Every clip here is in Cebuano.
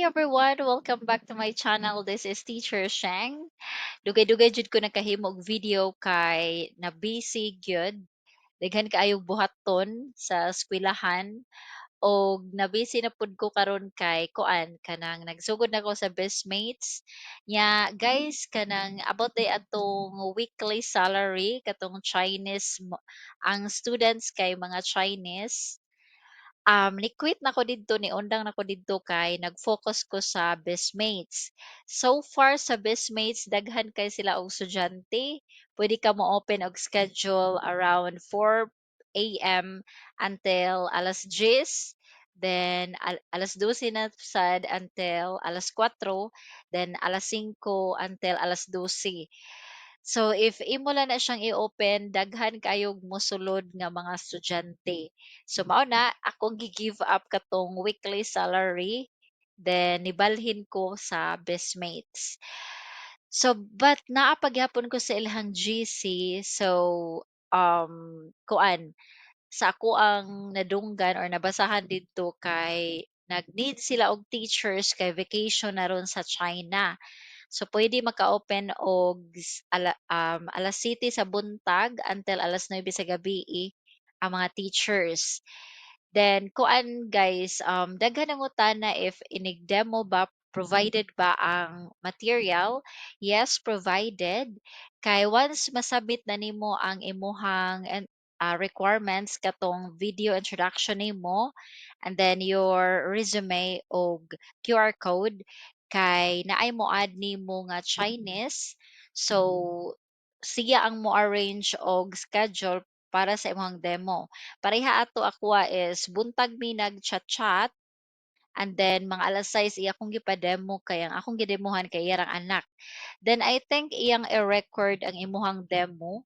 Hi everyone! Welcome back to my channel. This is Teacher Sheng. Dugay-dugay jud ko nakahimo og video kay na busy gyud. Daghan kaayo buhaton sa eskwelahan og na-busy na pud ko karon kay kuan, kanang nagsugod na ko sa Bestmates. Nya guys, kanang about day atong weekly salary katong Chinese ang students kay mga Chinese. Ni-quit na ko didto, niundang na ko didto kay nag-focus ko sa Bestmates. So far sa Bestmates, daghan kay sila og estudyante. Pwede ka mo-open og schedule around 4 a.m. until 10:00, then 12:00 na sad until 4:00, then 5:00 until 12:00. So if imo lang na siyang i-open, daghan kaayog mosulod nga mga estudyante. So mao na akong gi-give up katong weekly salary, then nibalhin ko sa Bestmates. So but naa pa gihapon ko sa ilahang GC, so kuan, sa akoang nadunggan or nabasahan didto kay nag-need sila og teachers kay vacation na ron sa China. So pwede maka-open og 7:00 sa buntag until 9:00 sa gabii ang mga teachers. Then kuan guys, daghan nangutana if inig demo ba, provided ba ang material? Yes, provided. Kay once masubmit na nimo ang imuhang requirements, katong video introduction nimo and then your resume og QR code, kay naay mo-add nimo nga Chinese, so siya ang mo-arrange og schedule para sa imong demo. Pareha ato, akoa is buntag mi nag-chat-chat and then mga 6:00 iya akong gipa-demo kay ang akong gidemohan kay iyang anak. Then I think iyang i-record ang imuhang demo,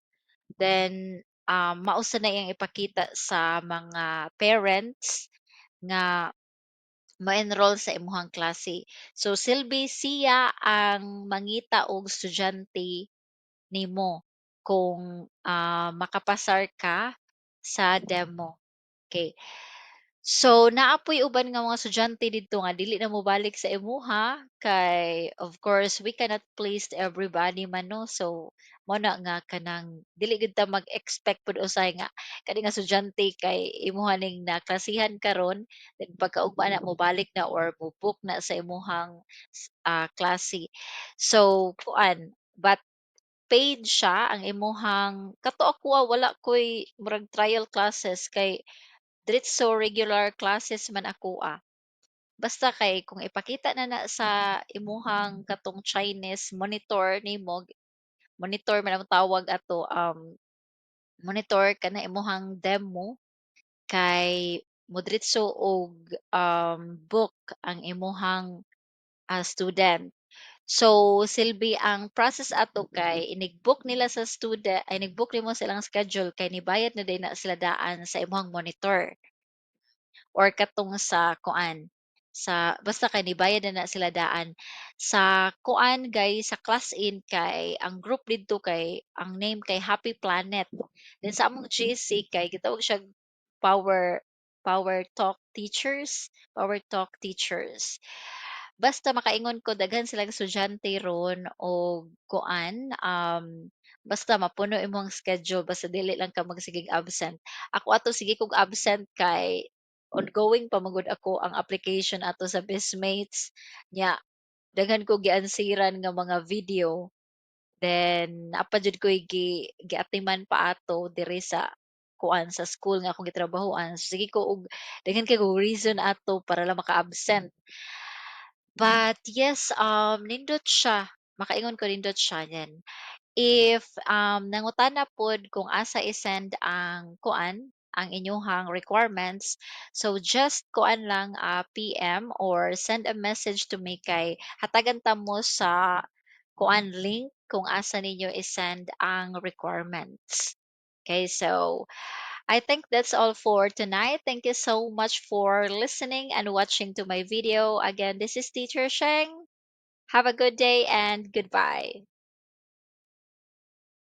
then mao sad na iyang ipakita sa mga parents nga mo-enroll sa imuhang klase. So silbi siya ang mangita og estudyante nimo kung makapasar ka sa demo. Okey. So naa poy uban nga mga estudyante didto nga dili na mobalik sa imuha kay of course we cannot please everybody man, 'no. So mao na nga kanang dili gyud ta mag-expect pud usahay nga kani nga estudyante kay imuha ning naklasihan karon, then pagkaugma na mobalik na or mo-book na sa imuhang klase. So kuan, but paid siya ang imuhang kato. Akoa wala ko'y murag trial classes kay diretso regular classes man akoa. Basta kay kung ipakita na na sa imuhang katong Chinese monitor nimo, monitor man ang tawag ato, monitor kana imuhang demo kay modiretso og book ang imuhang student. So silbi ang process ato kay inig-book nila sa ay inig-book nimo sa ilang schedule kay nibayad na diay na sila daan sa imong monitor or katong sa kuan, sa basta kay nibayad na na sila daan. Sa kuan guys, sa ClassIn kay ang group didto kay ang name kay Happy Planet. Then sa among GC kay gitawag siyag Power Power Talk Teachers, Power Talk Teachers. Basta makaingon ko daghan silang estudyante ron og kuan, basta mapuno imong schedule basta dili lang ka magsigeg absent. Ako ato sige kog absent kay ongoing pa man gud ako ang application ato sa Bestmates, nya daghan ko gi-answeran nga mga video. Then naa pa jud ko'y giatiman pa ato diri sa kuan, sa school nga akong gitrabahoan. Sige ko og daghan kay kog reason ato para lang maka-absent. But yes, nindot siya, makaingon ko nindot siya. Then if nangutana pod kung asa i-send ang kuan, ang inyuhang requirements, so just kuan lang, PM or send a message to me kay hatagan ta mo sa kuan, link kung asa ninyo i-send ang requirements. Okay, so I think that's all for tonight. Thank you so much for listening and watching to my video. Again, this is Teacher Sheng. Have a good day and goodbye.